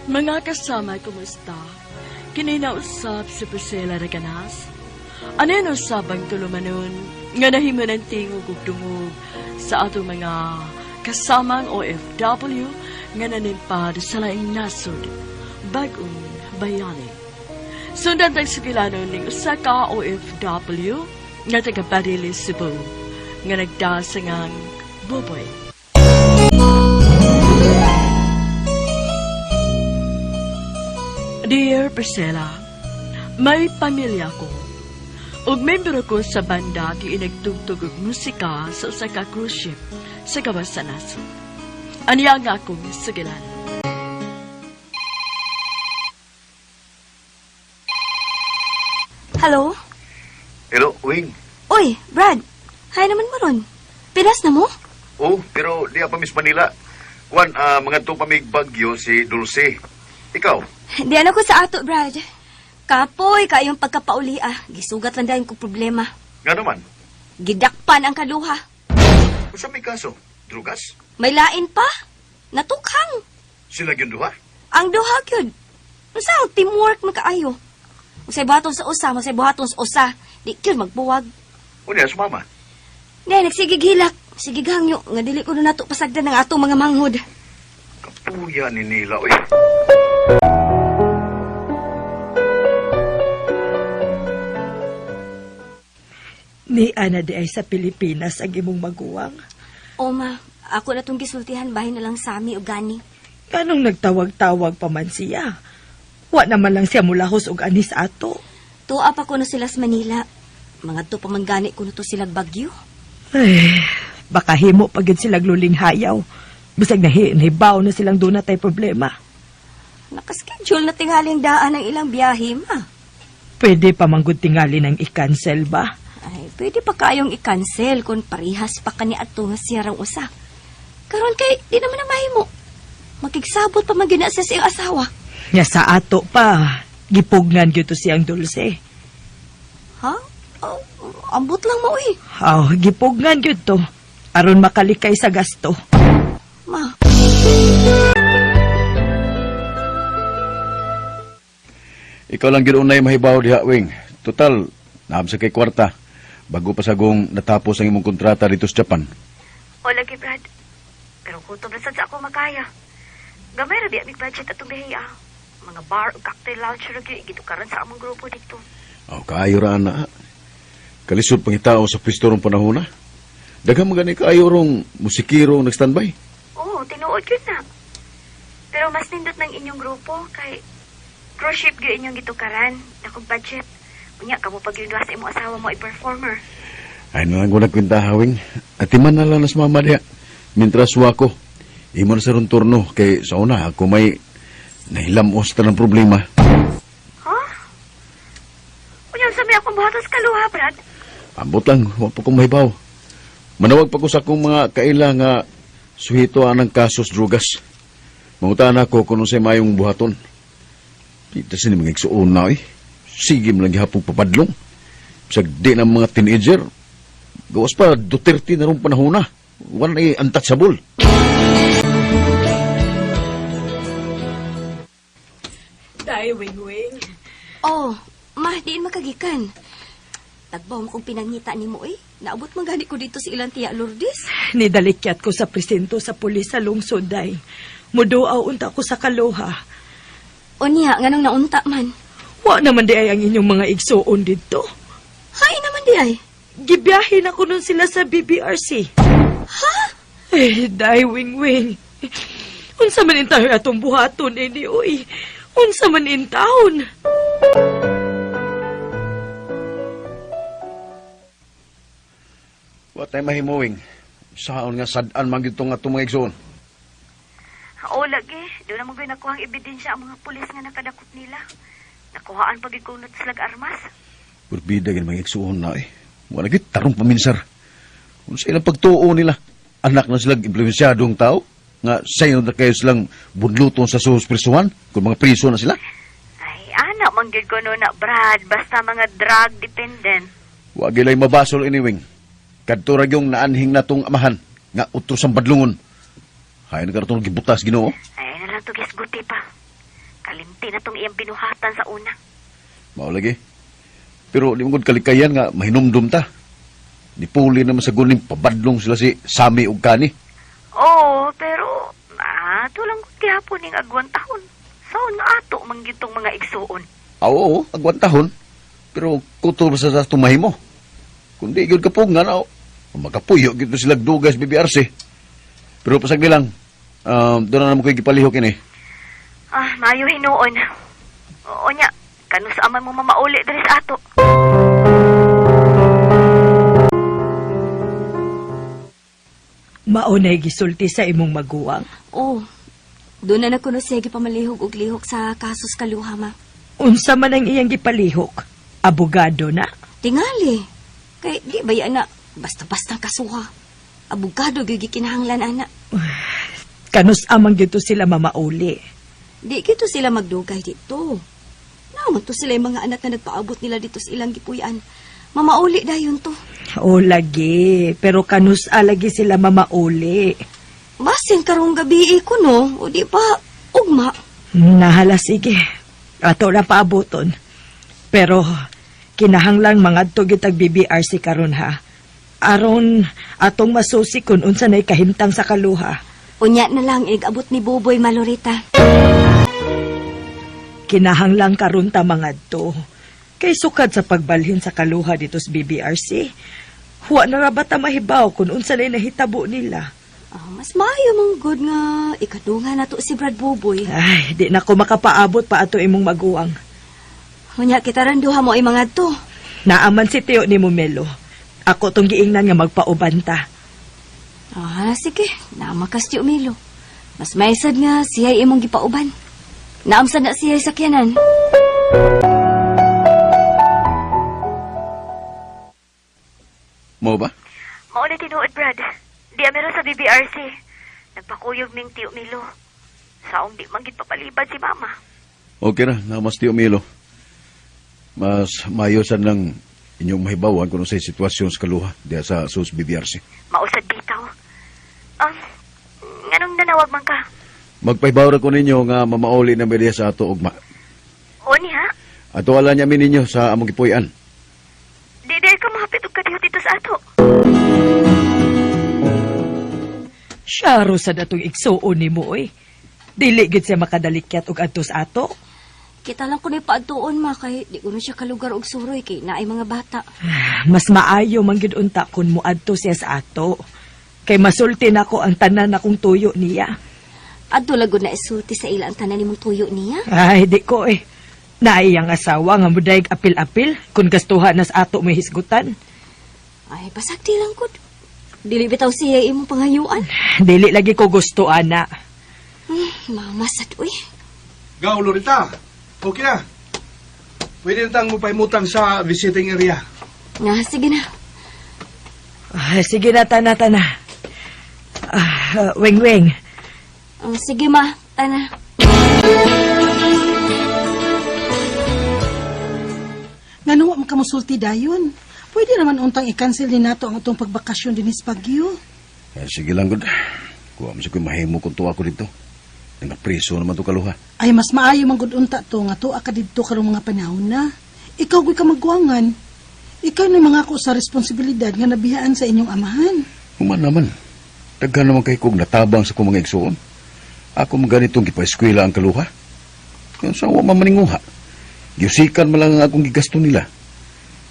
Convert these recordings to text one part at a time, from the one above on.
Mga kasama, kumusta? Kininausap si Priscilla Reganas. Ano yun usab ang tulumanon nga nahimo ng tingog ug dungog sa atong mga kasamang OFW nga nanimpad sa laing nasod, bagong bayani. Sundan tag sugilanon ning usa ka OFW nga taga Barili, Cebu nga nagdasangang Buboy. Dear Priscilla, may pamilya ko. Ug membro ko sa banda kay inagtugtog og musika sa usa ka cruise ship sa gawas sa nasod. Aniya nga akong sugilan. Hello? Hello, Wing. Uy, Brad. Hi naman mo ron. Pilas na mo? Oh, pero di pa Miss Manila. Kuan, mga to pamig Bagyo si Dulce. Ikaw? Di na ko sa ato, Brad. Kapoy, kayong pagkapauli ah. Gisugat lang dahil ko problema. Nga naman. Gidakpan ang kaluha. Unsa may kaso? Drugas? May lain pa. Natukhang. Sila gyud duha? Ang duha gyud. Unsa ang teamwork makaayo? Usay buhaton sa usa, usay buhaton sa usa. Di gyud magbuwag. Unya sumama. Di, nagsigig hilak. Sige hangyo, nga dili ko na nato pasagdan ang atong mga manghod. Kapuya ni nila, oy. Ni ana di ay sa Pilipinas ang imong maguwang. O ma, ako na tong gisultihan bahin na lang sa ami o gani. Kanong nagtawag-tawag pa man siya. Wa naman lang siya mulahos og anis ato. Tuwa pa ko na sila sa Manila. Mga to pamanggani ko na to silag Bagyo. Ay, baka himo pa gyud sila luling hayaw. Bisag nahibaw na silang doon na tay problema. Nakaschedule na tingaling daan ang ilang biyahe, ma. Pwede pa manggod tingali ng i-cancel ba? Ay, pwede pa kayong i-cancel kung parihas pa kani ato nga siyarang usa. Karon kay di naman na mahimo. Makigsabot pa man gyud na siya sa iyang asawa. Nya sa ato pa, gipugnan gyud to siyang Dulce. Ha? Oh, ambot lang mo eh. Aw, gipugnan gyud to. Aron makalikay sa gasto. Ma, Ikaw lang gyud unay mahibaw diha, Wing. Total, naam sa kay kwarta. Bago pa sagong natapos ang imong kontrata dito sa Japan. O lagi, Brad. Pero kutob na sad sa ako makaya. Gamay ra biya mig budget atong bihay ah. Mga bar ug cocktail lounge ra gyud gitukaran sa among grupo dito. Aw, kaayo ra ana. Kalisod pangitao sa pwesto rong panahona. Daghang mga gani kaayo rong musikero nag-standby. Oo, tinuod yun na. Pero mas nindot ng inyong grupo kay cruise ship gyud inyong gitukaran, dakong budget. Unya kamo pag yun sa imong asawa mo ay performer. Ay na lang ko nagkwenta, Hawing. Atiman na lang nas mama diha. Mintras wa ko. Imo na sa ron turno. Kay sa una, ako may nahilamos ta ng problema. Ha? Unya sa may akong buhatos kaluha, Brad. Ambot lang, wa pa kong mahibaw. Manawag pa ko sa akong mga kaila nga suhito anang kasos drugas. Mangutaan ako kung unsay mayong buhaton. Dito sini mga igsuon na eh. Sige mo lang gihapong papadlong. Bisag di na mga teenager. Gawas pa, Duterte na rong panahon na. Wala na eh, untouchable. Day, wing wing. Oh, ma, diin makagikan. Tagbaw mo kong pinangita nimo eh. Naabot man gani ko dito sa ilang tiya Lourdes. Nidalikyat ko sa presinto sa pulis sa lungsod, day. Muduaw unta ko sa kaloha. O niya, nganong naunta man. Wa naman di ay ang inyong mga igsuon dito. Hay naman di ay. Gibiyahe na ko nun sila sa BBRC. Ha? Eh, day, wing wing. Unsa man intaw atong buhaton ini, oy. Unsa man intawon. Wa tay mahimuwing. Saon nga sad-an man gyud tong atong mga igsoon. Oo, lagi. Doon na mo nakuha ang ebidensya ang mga pulis nga nakadakot nila. Nakuhaan pag ikunot silag armas. Purbida gyud mga igsoon na eh. Wala gyud tarong paminsar. Unsa ilang pagtuo nila? Anak na silang impluensyadong tao nga sayo na kayo silang budluton sa sus prisuhan kung mga priso na sila. Ay, ana, manggil ko no na, Brad. Basta mga drug dependent. Wa gilay mabasol iniwing. Kadto ra yung naanhing natong amahan nga utros ang badlungon. Hay na karatong gibutas Ginoo. Ay, na lang to guti pa. Kalimti na tong iyang binuhatan sa una. Mao lagi. Pero di mo gud kalikayan nga mahinumdum ta. Nipuli naman sa guning pabadlong sila si Sami ug Kani. Oo, pero ato lang gud gihapon ning agwang tahon. Saon ato man gyud tong mga igsuon. Ah, oo, agwan tahon. Pero kutob sa sa tumahimo. Kundi gyud kapungan, aw, makapuyo gyud to sila dugas BBRC. Pero pasag nilang, doon na naman ko'y gipalihok ini. Ah, maayo hinuon. Oo nya, kanus aman mo mamauli diri sa ato. Maunay gisulti sa imong maguwang. Oh, doon na na kuno siya gipamalihog og lihok sa kasos kaluha, ma. Unsa man ang iyang gipalihok? Abogado na. Tingali. Kay di ba yan na basta-basta ang kasuha. Abogado gyud gikinahanglan ana. Kanus amang gito sila mamauli. Di gito sila magdugay dito. Naman to sila yung mga anak na nagpaabot nila dito sa ilang gipuy-an. Mamauli dayon to. O lagi, pero kanus alagi sila mamauli. Basin karong gabi ko no, o di ba ugma. Nahala sige. Ato na paaboton. Pero kinahanglan mangadto gyud tag BBRC karon ha. Aron atong masusi kun unsa nay kahimtang sa kaluha. Unya na lang igabot ni Boboy Malorita. Kinahanglan karon ta mangadto. Kay sukad sa pagbalhin sa kaluha dito sa BBRC. Huwa na ra ba ta mahibaw kun unsa nay nahitabo nila. Ah, mas maayo mang good nga ikadunga na to si Brad Boboy. Ay, di na ko makapaabot pa ato imong maguwang. Unya kita ran duha mo ay mga to. Naaman si Teo ni Mumelo. Ako tong giingnan nga magpauban ta. Ah, sige. Namakas ti Umilo. Mas maisad nga siya'y imong gipauban. Naamsad na siya'y sakyanan. Mao ba? Mao na tinuod, Brad. Di amero sa BBRC. Nagpakuyog ming Tio Milo. Saong di man gid papalibad si Mama. Okay ra, namas ti Umilo. Mas mayosan lang inyong mahibawan kung sa sitwasyon sa kaluha diya sa SUS BBRC. Mausad bitaw. Nganong nanawag man ka? Magpahibaw ra ko ninyo nga mamauli na mi diya sa ato ugma. O niya? Ato ala niya mi ninyo sa among gipuy-an. Di di ka mahapit og kadiho dito sa ato. Syaro sa datong igsuon nimo oy. Dili gid siya makadalikyat og adto sa ato. Kita lang ko na paadtuon ma kay di ko na siya kalugar og suroy kay naay mga bata. Mas maayo man gid unta kun moadto siya sa ato. Kay masulti nako ang tanan akong tuyo niya. Adto lagod na isulti sa ila ang tanan nimong tuyo niya. Ay, di ko eh. Naiyang asawa nga mudayeg apil-apil kun gastuhan na sa ato may hisgutan. Ay, pasagdi lang ko. Dili bitaw siya imong pangayuan. Dili lagi ko gusto ana. Mama sad uy. Gaw, Lorita. Okay na. Pwede na tang mupahimutang sa visiting area. Nga, sige na. Ay, sige na, tana, tana. Ah, weng weng. Ah, sige ma, tana. Ngano wa man ka mosulti dayon? Pwede naman untang i-cancel ni nato ang atong pagbakasyon dinhi sa Baguio. Eh, sige lang gud. Kuha mo sa ko'y mahimo kung tuwa ko dito. Nga preso naman to kaluha. Ay mas maayo man gud unta to nga tuwa ka didto karong mga panahon na. Ikaw gud ka magwangan. Ikaw na mangako sa responsibilidad nga nabiyaan sa inyong amahan. Human naman. Daghan naman kay kog natabang sa kong mga igsuon. Ako man ganitong gipa-eskwela ang kaluha. Kung sa wa man maninguha. Giusikan man lang ang akong gigasto nila.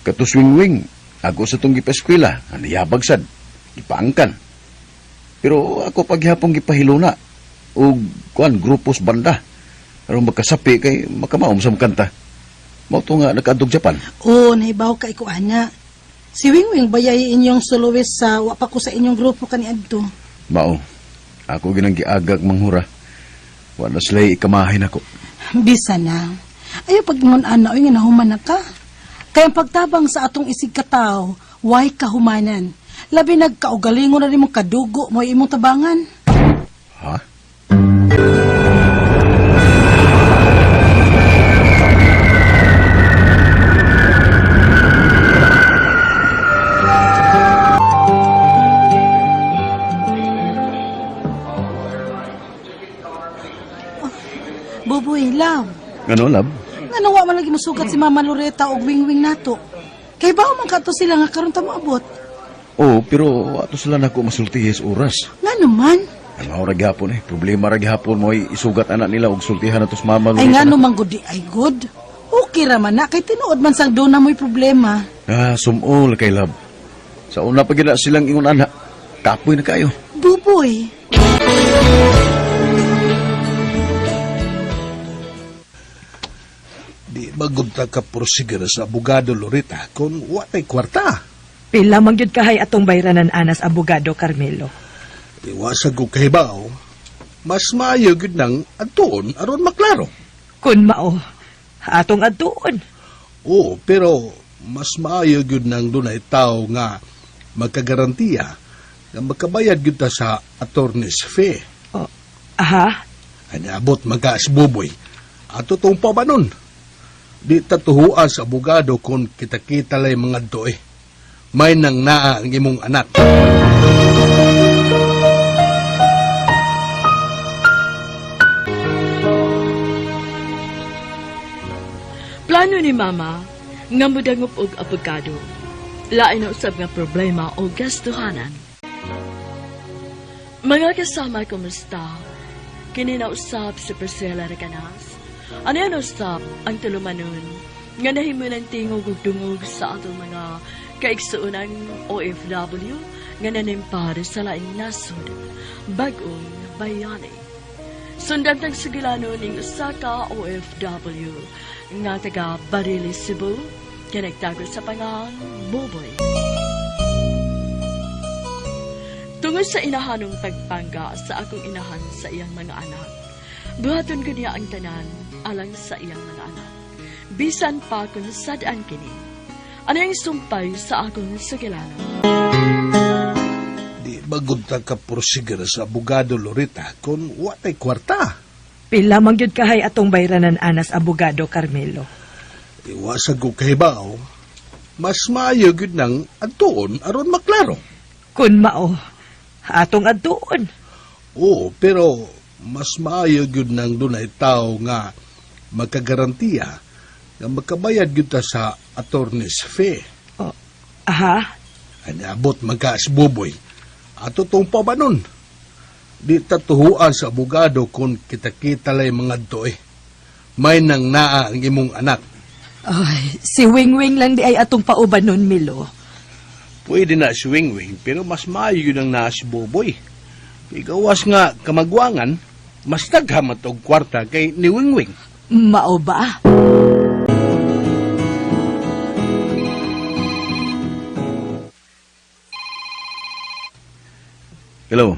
Katuswing-wing, ako sa tong gipa-eskwela, aniyabag sad, gipaangkan. Pero ako paghapong gipahiluna og kuan grupos banda. Aron magkasapi kay makamaom sa kanta. Mao to nga nakaadtog Japan. Oo, nahibaw ka iko ana. Si Wingwing bayay inyong soloist sa wa pa ko sa inyong grupo kaniadto. Mao. Ako ginang giagag manghura. Wala sila ikamahin ako. Bisa na. Ayo pag ingon ana oy nga nahuman na ka. Kaya ang pagtabang sa atong isig kataw, way kahumanan. Labi nagkaugalingon na nimong kadugo mo imong tabangan. Ha? Buboy, love. Ano, love? Ngano wa man lagi musugat si Mama Loretta og wingwing nato. Kay bao man kato sila nga karon ta moabot. Oo, pero ato sila nako masultihi sa oras. Ngano man? Ang mao ra gihapon eh. Problema ra gihapon mo isugat anak nila og sultihan nato sa Mama Ay Loretta. ngano man gud di ay good. Okay ra man na kay tinuod man sang duna mo'y problema. Ah, sumol kay love. Sa una pa gina silang ingon ana. Kapoy na kayo. Buboy. Di magod ta ka prosigir sa abogado, Lorita, kung wa tay kwarta. Pila man gyud kahay atong bayranan anas abogado Carmelo. Iwasag ko kahibaw, mas maayo gyud nang adtuon aron maklaro. Kun mao, atong adtuon. Oo, pero mas maayo gyud nang dunay tao nga magkagarantiya nga makabayad gyud ta sa attorney's fee. Oh, aha, Ay abot magkaas buboy. Ato tong pabanon. Di tatuhuan sa abogado kung kita-kita lay mga doe. May nang naa ang imong anak. Plano ni Mama nga mudangop og abogado. Lain na usab nga problema o gastuhanan. Mga kasama, kumusta? Kini na usab si Priscilla Recanas. Ano yan usab ang tulumanon nga nahimo ng tingog ug dungog sa atong mga kaigsuonan OFW nga nanimpar sa laing nasod, bag-ong bayani. Sundan tang sugilano ning usa ka OFW nga taga Barili, Cebu, kinagtago sa pangang Boboy. Tungod sa inahanong pagpangga sa akong inahan sa iyang mga anak, buhaton ko niya ang tanan alang sa iyang mga anak. Bisan pa kung sad-an kini, ano ang sumpay sa akong sugilano? Di magod ta ka prosigir sa abogado, Lorita, kung wa tay kwarta. Pila man gyud kahay atong bayranan anas abogado Carmelo. Iwasag ko kahibaw, mas maayo gyud nang adtuon aron maklaro. Kun mao, atong adtuon. Oo, pero mas maayo gyud nang dunay tao nga magkagarantiya nga makabayad gyud ta sa attorney's fee. Oh, aha, Ay abot magkaas buboy. Ato tong pabanon. Di tatuhuan sa abogado kung kita-kita lay mga doe. May nang naa ang imong anak. Ay, si Wingwing lang di ay atong pauban nun, Milo. Pwede na si Wingwing, pero mas maayo yun ang naa si Boboy. Igawas nga kamagwangan, mas daghamat og kwarta kay ni Wingwing. Mao ba? Hello.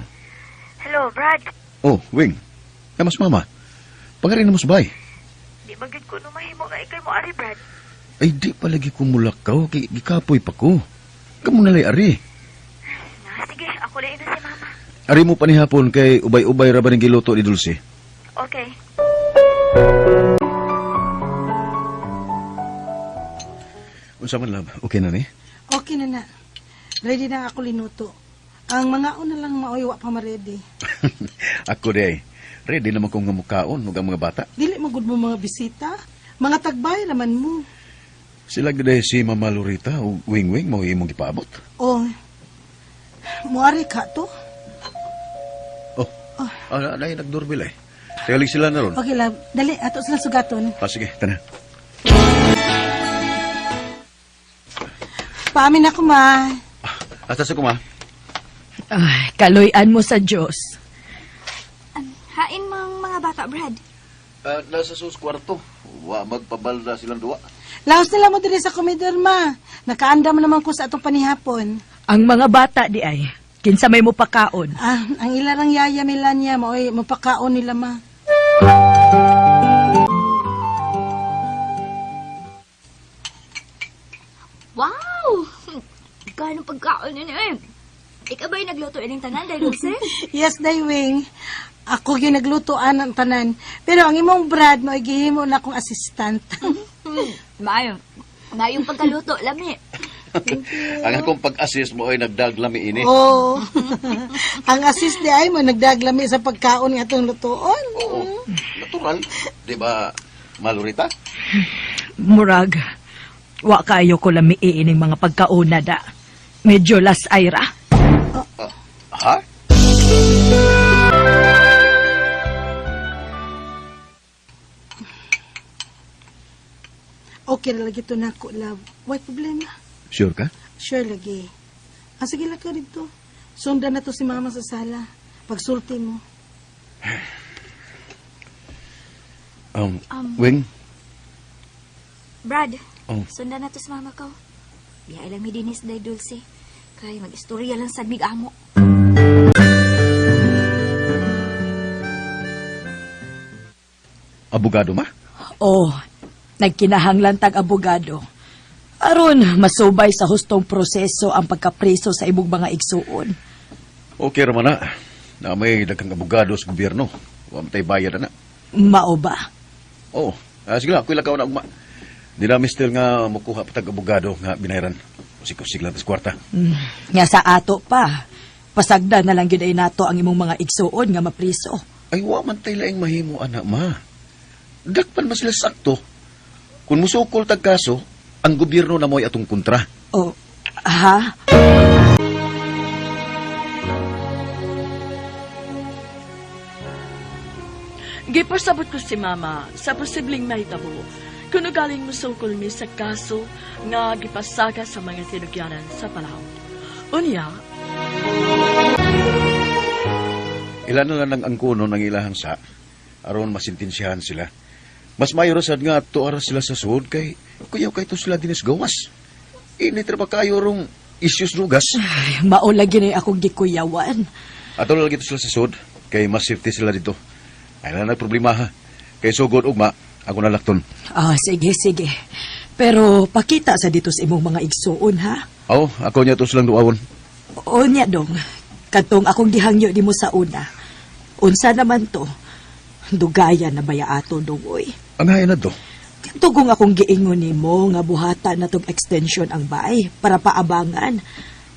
Hello, Brad. Oh, Wing. Kamas mama. Pangarin na mo sabay. Di ba gyud ko mahimo nga ikay mo ari, Brad? Ay, di palagi ko mulakaw. Kay gikapoy pa ko. Kamu nalay ari. Na, sige, ako lang ina si Mama. Ari mo panihapon kay ubay-ubay ra ba ning giluto ni Dulce. Okay. Unsa man love? Okay na ni? Okay na na. Ready na ako linuto. Ang mga una lang maoy wa pa ma-ready. Ako di ay. Ready naman kong nga mukaon ug ang mga bata. Dili magud mo mga bisita. Mga tagbay naman mo. Sila gyud ay si Mama Lorita ug Wingwing mao imong gipaabot. Oh. Muari ka to. Oh. Ah, nay nagdoorbell ay. Tagalig sila na ron. Okay love, dali ato sila sugaton. Ah, sige, tana. Paamin ako ma. Asa sa kuma? Ay, kaloy-an mo sa Diyos. Hain mang mga bata, Brad. Nasa sus kwarto. Wa magpabalda silang duwa. Laos nila mo diri sa komedor ma. Nakaandam naman ko sa atong panihapon. Ang mga bata di ay, kinsa may mupakaon. Ah, ang ilarang yaya Melania maoy mapakaon nila ma. Wow! Gano'ng pagkaon yun eh. Ikaw ba'y nagluto ining tanan, dahil Dulce? Yes, Daywing. Ako gyud naglutoan ang tanan. Pero ang imong brad maoy gihimo na akong assistant. Maayo. Maayong pagkaluto, lami. Ang akong pag-assist mo ay nagdaglami ini. Oh. Ang assist di ay mo nagdaglami sa pagkaon nga atong lutoon. Oo. Natural. Di ba, Malurita? Murag, wa kayo ko lami iining mga pagkauna da. Medyo las ayra. Ha? Okay ra lagi to nako, love. Way problema. Sure ka? Sure lagi. Ah, sige lang ka dito. Sundan na to si mama sa sala. Pagsulti mo. Wing? Brad, Oh. sundan na to sa mama ko. Biya lang mi dinis day Dulce. Kay mag-istorya lang sad mig amo. Abogado ma? Oh, nagkinahanglan tag abogado. Aron masubay sa hustong proseso ang pagkapreso sa imong mga igsuon. Okay raman na. Na may daghang abogado sa gobyerno. Wa man tay bayad na. Mao ba? Oo. Ah, sige lang, ako'y lakaw na ugma. Di na still nga mukuha patag abogado nga binayran. Usik-usik lang tas kwarta. Nga sa ato pa. Pasagda na lang gyud ay nato ang imong mga igsuon nga mapriso. Ay, wa man tay laing mahimo, anak ma. Dakpan man sila sakto. Kung musukol tag kaso, ang gobyerno na mo'y atong kontra. Oh, ha? Gipasabot ko si Mama sa posibleng mahitabo kung galing musukol mi sa kaso nga gipasaga sa mga tinugyanan sa Palawan. Unya, Ilan na lang ang angkono ng ilahang sa, aron masintinsiyahan sila. Mas mayo ra sad nga tuara sila sa sud kay kuyaw kay to sila dinis gawas. Init ra ba kayo rong isyus drugas? Ay, mao lagi na akong gikuyawan. Ato na lagi to sila sa sud kay mas safety sila dito. Ay na problema ha. Kay sugod ugma ako na lakton. Ah, sige, sige. Pero pakita sa dito sa imong mga igsuon, ha? Aw, ako niya to silang duawon. O niya dong, katong akong gihangyo nimo sa una. Unsa naman to? Dugaya na baya ato dong, oy. Ang hayan na to. Tugong akong giingon nimo nga buhatan na tong extension ang baay para paabangan.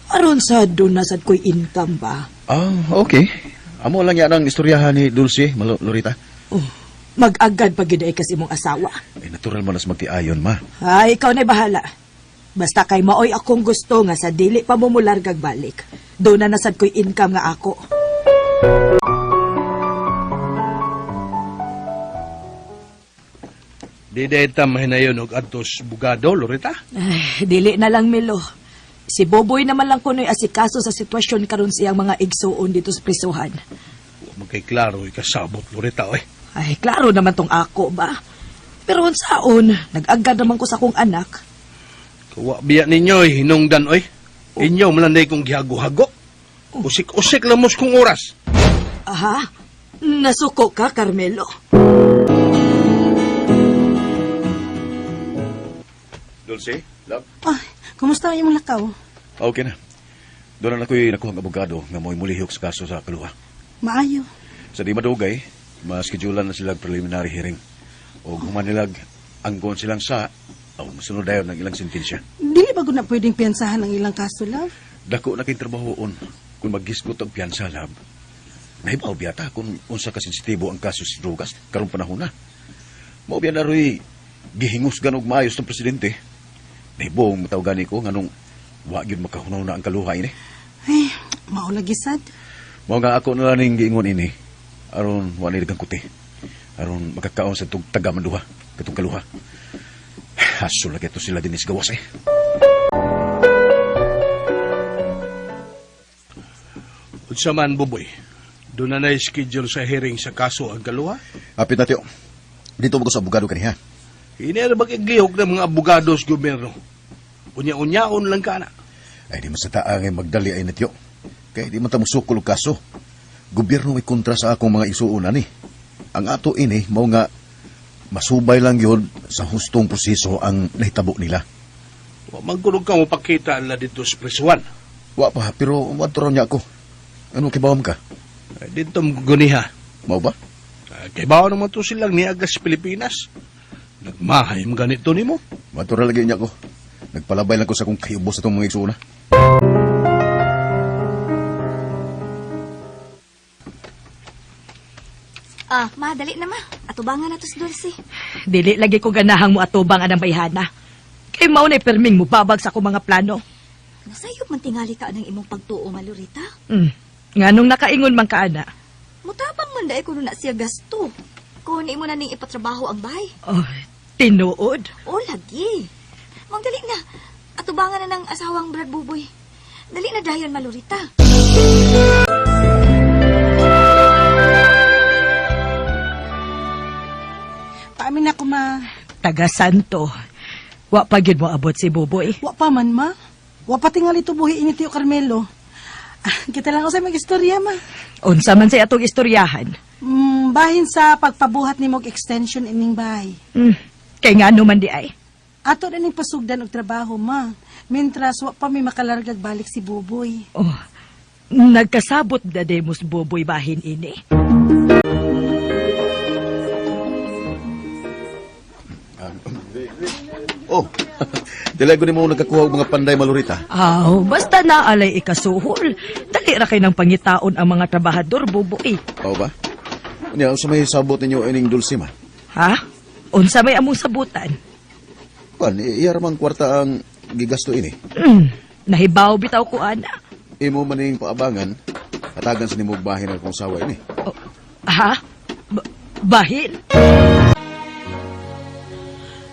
Aron sa doon na sad ko'y income ba? Ah, okay. Amo lang yan ang istoryahan ni Dulce, Malo, Lorita. Oh, mag-agad pag gyud ay kas imong asawa. Ay, natural mo nas magtiayon, ma. Ay, ikaw na'y bahala. Basta kay maoy akong gusto nga sa dili pa mo mulargag balik. Doon na nasad ko'y income nga ako. Di dahil ta mahinayon og adtos bugado, Lorita. Ay, dili na lang, Milo. Si Boboy naman lang kuno'y asikaso sa sitwasyon karon siyang mga igsuon dito sa prisuhan. Wa man kay klaro ikasabot, Lorita, oy. Ay, klaro naman tong ako ba? Pero unsaon, nag-agad naman ko sa akong anak. Kawa biya ninyo, eh, hinungdan, oy. Inyo malanday kong gihago-hago. Usik-usik lang mos kong oras. Aha, nasuko ka, Carmelo. Dulce, love? Ay, kumusta ang imong lakaw? Okay na. Doon na ako'y nakuha ang abogado nga mo'y mulihok sa kaso sa kaluha. Maayo. Sa di madugay, maskedulan na sila preliminary hearing. O humanilag, angkon silang sa, o masunod dayon ng ilang sentensya. Dili ba gud na pwedeng piyansahan ang ilang kaso, love? Dako na kay trabahoon kung maghisgot ang piyansa, love. Nahibaw biyata kung unsa ka sensitibo ang kaso sa drogas karong panahon na. Mao biya na ro'y gihingusgan og maayos ng presidente. Nahibong mataw gani ko nganong wa gyud makahunaw na ang kaluha ini. Ay, mao lagi sad. Mao nga ako na lang ning giingon ini aron wa ni daghang kuti. Aron makakaon sa tug taga man duha katong kaluha. Haso lagi to sila dinis gawas eh. Unsa man, Buboy. Doon na na-schedule sa hearing sa kaso ang kaluha. Apit na tiyo. Dito mo ko sa abogado kaniha. Ini ra ba kay gihok ng mga abogado sa gobyerno? Unya-unyaon lang ka na. Ay di man sa taa ngay magdali ay natyo. Kay di man ta mosukol og kaso. Gobyerno may kontra sa akong mga isuonan ni. Ang ato ini mao nga masubay lang yun sa hustong proseso ang nahitabo nila. Wa man kuno ka mopakita la dito sa presuan. Wa pa, pero wadto raw niya ako. Ano kibawam ka? Ay, Dito mo guniha. Mao ba? Ay, Kay bawa naman to silang niagas sa Pilipinas. Nagmahay mo ganito nimo. Wadto ra lagi niya ako. Nagpalabay lang ko sa akong kayubos sa itong mga isuona. Ah, ma, dali na ma. Ato Atubangan na to si Dulce. Dili lagi ko ganahang mo atubang anang bayhana. Kay mao na perming mo babag sa akong mga plano. Nasayop man tingali ka ng imong pagtuo, Malurita. Nganong nakaingon man ka ana? Mutabang man dai kuno na siya gasto. Kung imo na ning ipatrabaho ang bahay. Oh, tinuod. O lagi. Mang dali na. Atubangan na ng asawang Brad Buboy. Dali na dayon, Malurita. Paamin ako, ma. Taga Santo. Wa pa gyud mo abot si Buboy. Wa pa man, ma. Wa pa tingali tubuhi ini Tio Carmelo. Ah, kita lang usay mag-istorya, ma. Unsa man say atong istoryahan? Bahin sa pagpabuhat nimo og extension ining bahay. Kay ngano man di ay. Ato na ning pasugdan og trabaho, ma. Mintras wa pa may makalargag balik si Buboy. Oh, nagkasabot na demos Buboy bahin ini. Oh, dili ko nimo nagkakuha og mga panday, Malurita. Aw, basta na alay ikasuhol. Dali ra kay nang pangitaon ang mga trabahador, Buboy. Oo ba? Unya, unsa may sabot ninyo ining Dulce, ma? Ha? Unsa may among sabutan? Kuan, iya ra man kwarta ang gigasto ini. Nahibaw bitaw ko ana. Imo maning paabangan, hatagan sa nimog bahin ang akong sawa ini. Oh, ha? Bahin?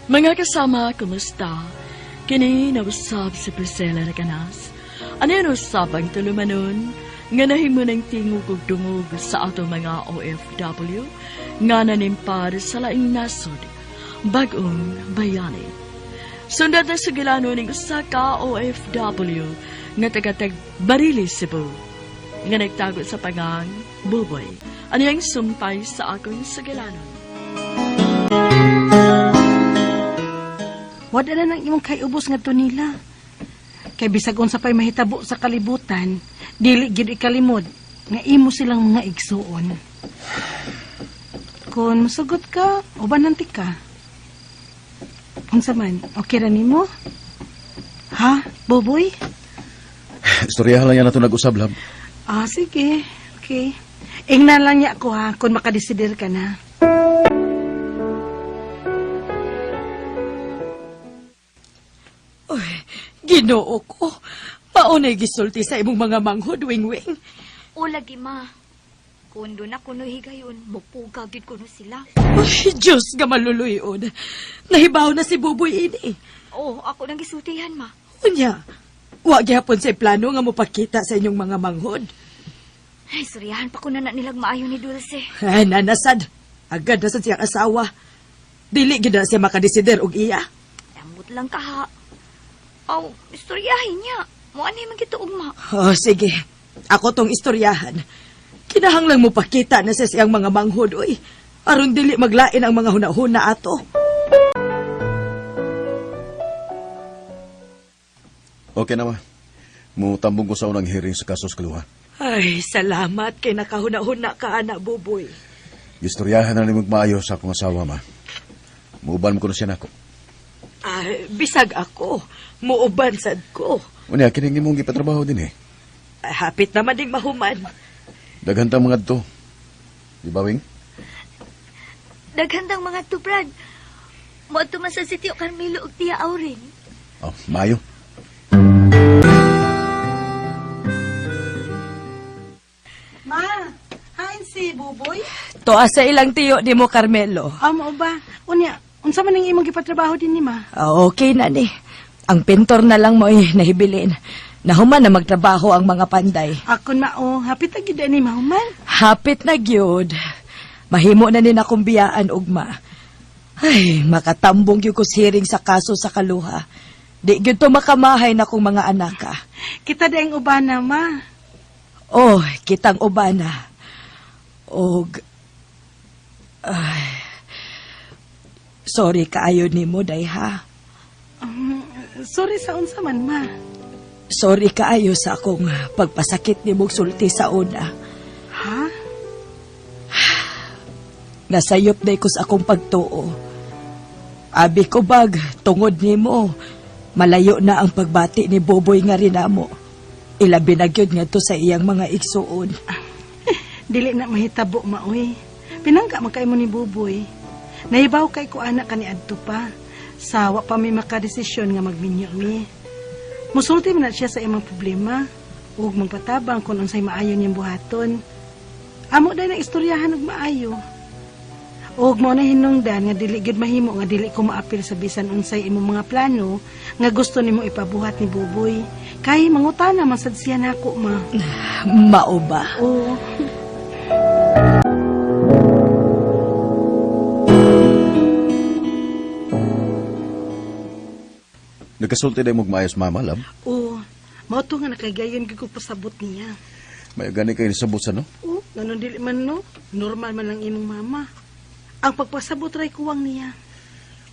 Mga kasama, kumusta? Kini nausab si Priscilla Recanas. Ano yun usab ang tulumanon? Nga nahimo ng tingog ug dungog sa ato mga OFW nga nanimpar sa laing nasod, bagong bayani. Sundan na sugilano ning usa ka OFW nga taga-tag Barili, Cebu, nga nagtago sa pangang Buboy. Ano yung sumpay sa akong sugilanon? Wala na nang imong kaiubos ngadto nila. Kay bisag unsa pay mahitabo sa kalibutan, dili gyud ikalimod nga imo silang mga igsuon. Kung musugot ka, ubanan ti ka. Unsa man, okay ra nimo? Ha, Boboy? Istoryahan lang yan nato nag-usab, love. Ah, sige. Okay. Ingnan lang niya ako ha, kung makadesider ka na. Uy, Ginoo ko. Maunay gisulti sa imong mga manghod, wing-wing. O lagi, ma. Kung doon na kuno higayon, mupuga gyud kuno sila. Uy, Diyos nga maluluyon. Nahibaw na si Buboy ini. Oh, ako nang gisultihan, ma. Unya, wa gyapon sa plano nga mopakita sa inyong mga manghod. Ay, suryahan pa ko na nilag maayo ni Dulce. Ay, nanasad. Agad na sad siyang asawa. Dili gid na siya makadesider og iya. Amot lang ka ha. Aw, istoryahin niya. Mo ani man kita ugma. Oh, sige. Ako tong istoryahan. Kinahanglang mo pakita na sa siyang mga manghod, oy. Aron dili maglain ang mga hunahuna ato. Okay na, ma. Mutambong ko sa unang hearing sa kasos kaluha. Ay, salamat kay nakahuna-huna ka, anak Buboy. Istoryahan na nimog maayo sa akong asawa, ma. Muuban mo ko na siya nako. Ay, bisag ako. Muuban sad ko. Unya, kining imong gipatrabaho din eh. Ay, hapit naman ding mahuman. Daghan tang mga to. Di ba, Wing? Daghan tang mga tubrad. Mo man sa sitio Carmelo ug Tia Aurin. Oh, maayo. Ma, hain si Buboy? Toa sa ilang tiyo ni mo, Carmelo. Ah, mao ba? Unya, unsa man ang imong gipatrabaho din ni ma? Ah, okay na ni. Ang pintor na lang mo nahibilin. Nahuman na magtrabaho ang mga panday. Akon mao, hapit na gyud ani mahuman. Hapit na gyud. Mahimo na ni akong biyaan ugma. Ay, makatambong gyud ko sa hearing sa kaso sa kaluha. Di gyud to makamahay na kong mga anak ka. Kita daing ubana ma. Oh, kitang ubana. Og ay, sorry kaayo nimo day ha. Sorry sa unsa man ma. Sorry kaayo sa akong pagpasakit nimong sulti sa una. Ha? Nasayop na ko sa akong pagtuo. Abi ko bag, tungod nimo, malayo na ang pagbati ni Boboy nga rinamo. Ilabi na gyud ngadto sa iyang mga igsuon. Dili na mahitabo maoy. Pinangga man kay mo ni Buboy. Nahibaw kay ko anak kani adto pa. Sawa pa mi makadesisyon nga magminyo mi. Musulti man na siya sa imong problema ug magpatabang kung unsay maayo niyang buhaton. Amo dahil ang istoryahan og maayo. Ug mao na hinungdan nga dili gyud mahimo nga dili ko maapil sa bisan unsay imong mga plano nga gusto nimo ipabuhat ni Buboy. Kay mangutana man sad siya nako, ma. Mao ba? Oo. Nagkasulti na mong maayos, mama, love. Oo. Mao to nga nakagayon gyud ko pasabot niya. May gani kayo nisabot sa no? Oo, ganon dili man no. Normal man lang imong mama. Ang pagpasabot ray kuwang niya.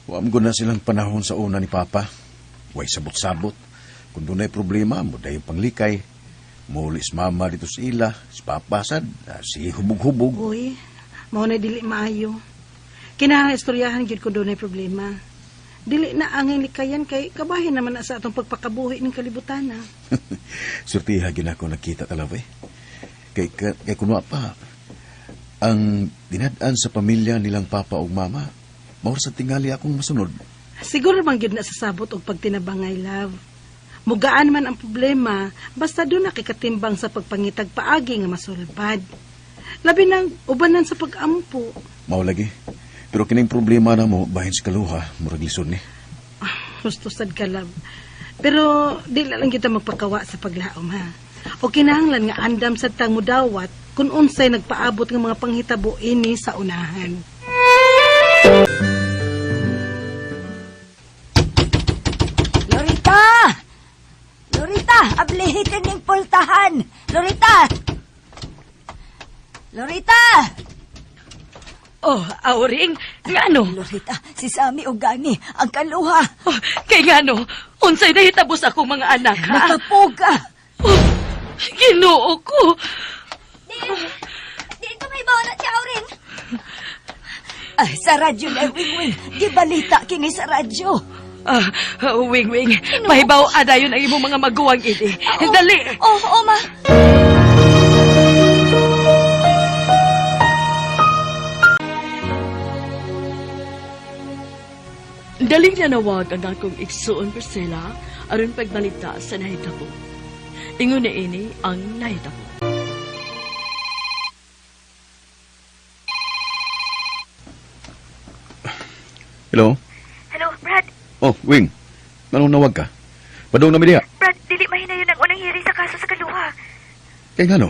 Huwag ko na silang panahon sa una ni Papa. Way sabot-sabot. Kung doon ay problema, mo dahil panglikay. Muli si mama dito sa ila, si Papa sad, si hubog-hubog. Uy, mao na dili maayo. Kinahanglan istoryahan gyud ko dunay problema. Dili na angay likayan kay kabahin naman na sa atong pagpakabuhi ning kalibutan. Ah. Surtiha gina ko nakita talaw eh. Kay kunwa pa, ang dinad-an sa pamilya nilang papa ug mama, maor sa tingali akong masunod. Siguro man gyud na sasabot og pagtinabangay, love. Mugaan man ang problema, basta doon nakikatimbang sa pagpangitag paagi nga masulbad. Labi nang ubanan sa pag-ampo. Mao lagi. Pero kining problema na mo, bahin sa kaluha, murag lisod ni. Gusto sad ka, love. Pero di na lang kita magpakawa sa paglaom, ha? O kinahanglan nga andam sa tang mudawat kung unsay nagpaabot ng mga panghitabo ini sa unahan. Lorita! Lorita, ablihitin ning pultahan. Lorita! Lorita! Oh, Auring, ngano? Lorita, si Sammy og gani ang kaluha. Oh, kay ngano, unsay nahitabo sa akong mga anak, ha? Nakapuga. Oh, Ginoo ko. Di ka may bawa na si Auring. Ay, sa radyo na wing-wing. Gibalita kini sa radyo. Ah, wing wing, mahibaw adayon ang imong mga maguwang ini. Dali. Oh, oh, ma. Daling nanawag ang akong igsuon Priscilla aron pagbalita sa nahitabo. Ingon na ini ang nahitabo. Hello? Hello, Brad. Oh, Wing. Anong nawag ka? Padung na mi diha. Brad, dili mahinayon ang unang hearing sa kaso sa kaluha. Kay ngano?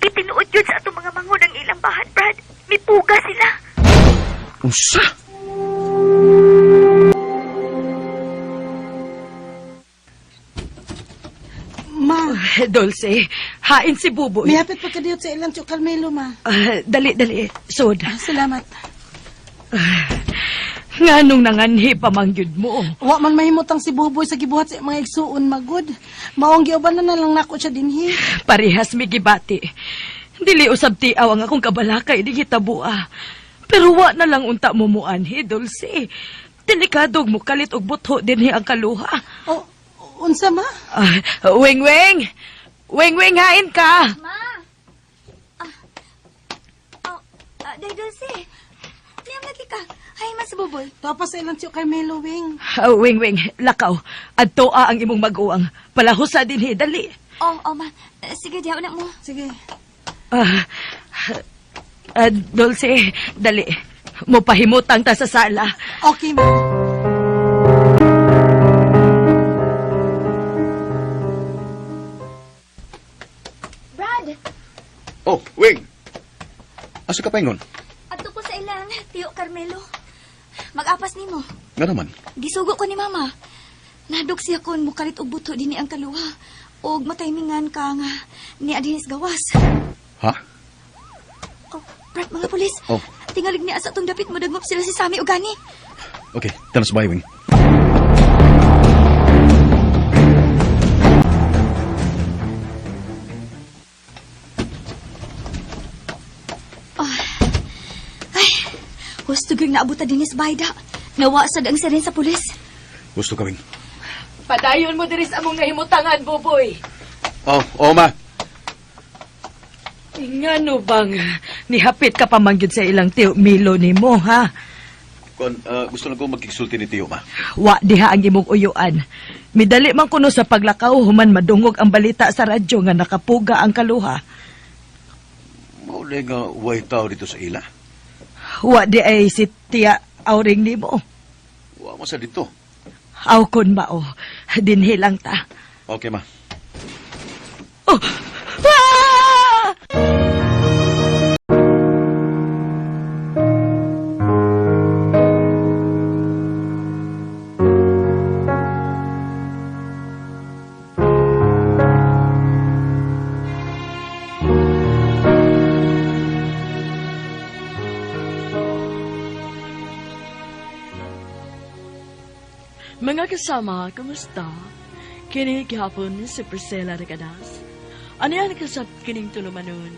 Gitinuod yun sa atong mga manghod ang ilang bahan, Brad. Mipuga sila. Unsa? Ma, Dulce, hain si Buboy. mihapit pa kadiyot sa ilang Tiyo Carmelo, ma. Ah, dali, dali. Sod. Ah, salamat. Nganong nanganhi pa mangyud mo? Wa man mahimutang si Buboy sa gibuhat sa mga igsuon magud. Maong giuban na lang nako siya dinhi. Parehas mi gibati. Dili usab tiaw ang akong kabalaka ini hitabua. Pero wa na lang unta mo muanhi, Dulce. Delikado mo kalit og butho dinhi ang kaluha. O, unsa ma? Ah, wing wing. Wing wing hain ka. Ma! Ah, oh, Day Dulce. Liyam lagi ka. Hay, mas buboy. Tuwa pa sa ilang Tiyo Carmelo, wing. Ah, wing wing, lakaw. Adtoa ang imong maguwang. Palahusa dinhi, dali. Oh, oh, ma. Sige, diyaw na mo. Sige. Ah, Dulce, dali. Mupahimutang ta sa sala. Okay, ma. Brad, Oh, Wing. Asa ka paingon? adto ko sa ilang Tiyo Carmelo. Mag-apas nimo. Nga naman. Gisugo ko ni Mama. Nadog siya kon mukalit og buto dinhi ang kaluha. Og mataymingan ka nga ni Adinis gawas. Ha? Oh, Brad, mga pulis. Oh. Tingalig niya sa atong dapit mo dagmop sila si Sammy Ugani. Okay, tanas bay, Wing. Ay, husto gyud naabuta dinis bayda. Nawa sad ang siren sa pulis. Gusto ka, Wing. Padayon mo diri sa among nahimutangan, Buboy. Oh, oh, ma. Ngano bang nihapit ka pa mangyud sa ilang tiyo Milo nimo, ha? Kuan, gusto lang ko magkiksulti ni Tiyo, ma. Wa diha ang imong uyuan. Midali man kuno sa paglakaw human madungog ang balita sa radyo nga nakapuga ang kaluha. Mao na nga way tao dito sa ila. Wa di ay si Tia Auring nimo. Wa mo sa dito. Aw kun mao, dinhi lang ta. Okay, ma. Oh! Ah! Mga kasama, kumusta? Kini gihapon si Priscilla Regadas. Ano yan kasab kining tulumanon?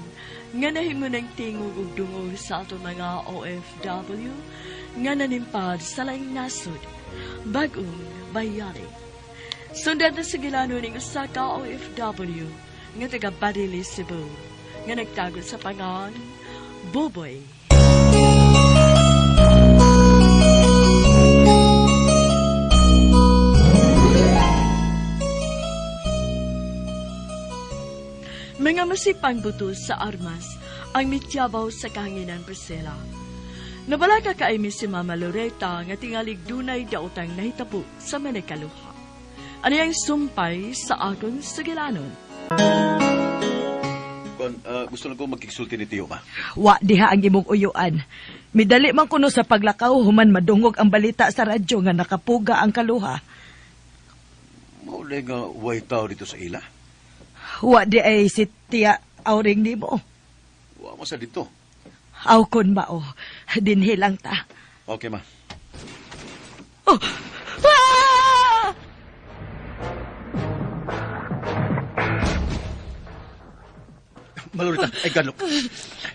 Nga nahimo ng tingog ug dungog sa ato mga OFW nga nanimpad sa laing nasod, bagong bayani. Sundan na sa gilano ning usa ka OFW nga taga Barili, Cebu, nga nagtago sa pangan Buboy. Mga masipang buto sa armas ang mityabaw sa kahanginan Priscilla. Nabalaka kaimi si Mama Loretta nga tingalig dunay daotang nahitabo sa Manikaluha. Ano yung sumpay sa akong sugilanon? Kuan, gusto lang ko magkiksulti ni Tiyo, ma. Wa diha ang imong uyuan. Midali man kuno sa paglakaw human madungog ang balita sa radyo nga nakapuga ang kaluha. Mao na nga way tao dito sa ila. Wa di ay si Tia Auring nimo. Wa mo sa dito. Aw kun mao, dinhi lang ta. Okay, ma. Oh! Ah! Malurita, ay gadlok.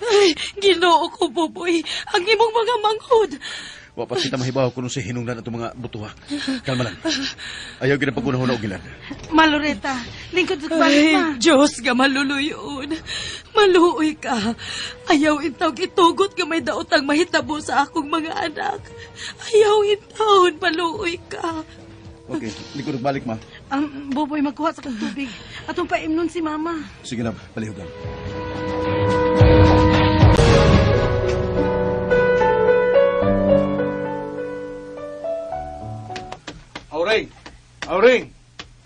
Ay, Ginoo ko, Buboy. Ang imong mga manghod. Wa pa kita mahibaw kung sa hinungdan atong mga butuha. Kalma lang. Ayaw gid pagkunahuna og gilan. Maloreta, lingkod sa balik Ay, ma. Diyos nga maluluyon. Maluoy ka. Ayaw intawg itugot nga may daotang mahitabo sa akong mga anak. Ayaw intawon, maluoy ka. Okay, lingkod og balik, ma. Buboy, magkuha sa kag tubig. Atong paimnon si Mama. Sige na, palihog lang. Auring! Auring!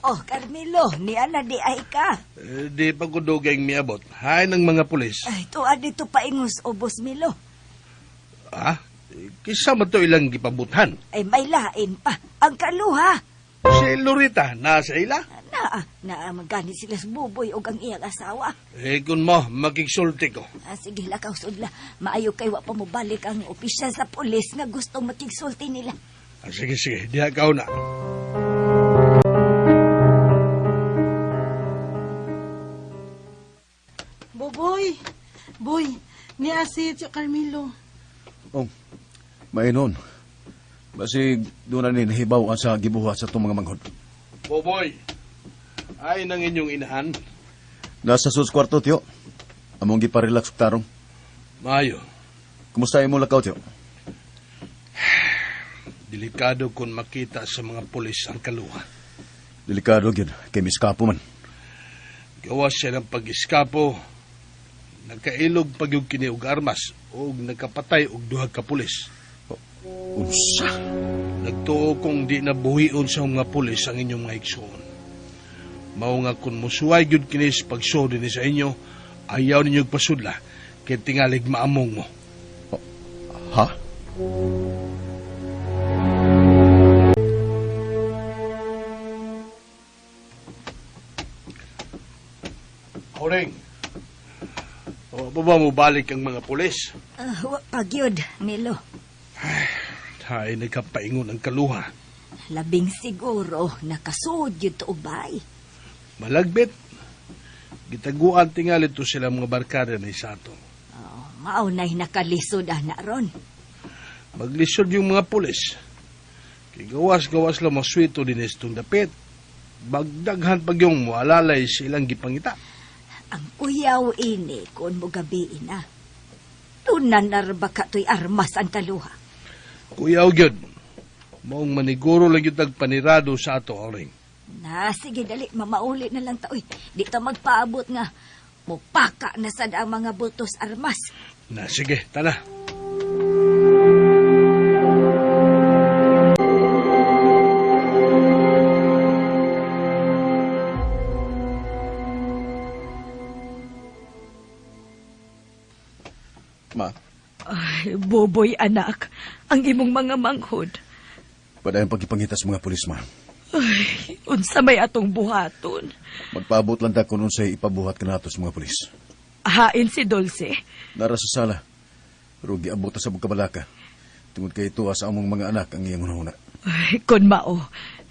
Oh, Carmelo, niya na di ay ka. Eh, di pa ko dugay miabot. Hay ng mga pulis. Ay, tuwa dito paingos ubos Milo. Ha? Kisa man to ilang gipabuthan. Ay, may lain pa. Ang kaluha. Si Lorita, nasa ila. Naa, naa magani sila sa buboy og ang iyang asawa. Eh, kun mo, makiksulti ko. Ah, sige, lakaw sudla. Maayo kay wa pa mobalik ang opisyal sa pulis nga gustong makigsulti nila. Ah, sige, sige, diha ka na. Buboy, boy, niya si Tio Carmelo. Oh, mainon. Basig doon na ni nahibaw ang sa gibuhat sa itong mga manghod. Boboy, ay nang inyong inahan. Nasa sus kwarto, Tiyo. Among giparelax og tarong. Maayo, Kumusta imong lakaw, Tiyo? delikado kung makita sa mga pulis ang kaluha. Delikado gyud kay miskapo man. Gawas siya ng pag-iskapo, nagkailog pag yung kini og armas o nagkapatay og duha ka pulis. Unsa? Nagtuo kong di na buhion sa mga pulis ang inyong mga igsoon. Mao nga kung musuway gyud kini sa pagsuod dinhi sa inyo, ayaw ninyo pasudla kay tingalig maamong mo. Ha? Horeng, o ba ba mo balik ang mga pulis? Ah, wa pa gyud, Milo. Hay, nagkapaingon ang kaluha. Labing siguro nakasuod gyud to ubay. Malagbit. Gitaguan tingali to sila mga barkada ni Sato. Oh, mao na'y nakalisod ana ron. Maglisod yung mga pulis. Kay gawas-gawas lang maswito din itong dapit. Bagdaghan pag yung mualalay sa ilang gipangita. Ang kuyaw ini kun mo gabi na. Tunan na ra ba ka to'y armas ang kaluha. Kuyaw gyud. Maong maniguro lang gyud tag panirado sa ato oring. Na, sige, dali. Mamauli na lang ta. Uy, di ta magpaabot nga. Mupaka na sad ang mga butos armas. Na sige, tana. Ma, Ay, Boboy, anak. Ang imong mga manghod. padayon pagipangita sa mga pulis, ma. Ay, unsa may atong buhaton. Magpaabot lang ta kung unsay ipabuhat kanato sa mga pulis. Hain si Dulce. Nara sa sala, pero giabot ta sa bugkabalaka. Tungod kay tuwa sa among mga anak ang iyang hunahuna. Ay, kun mao,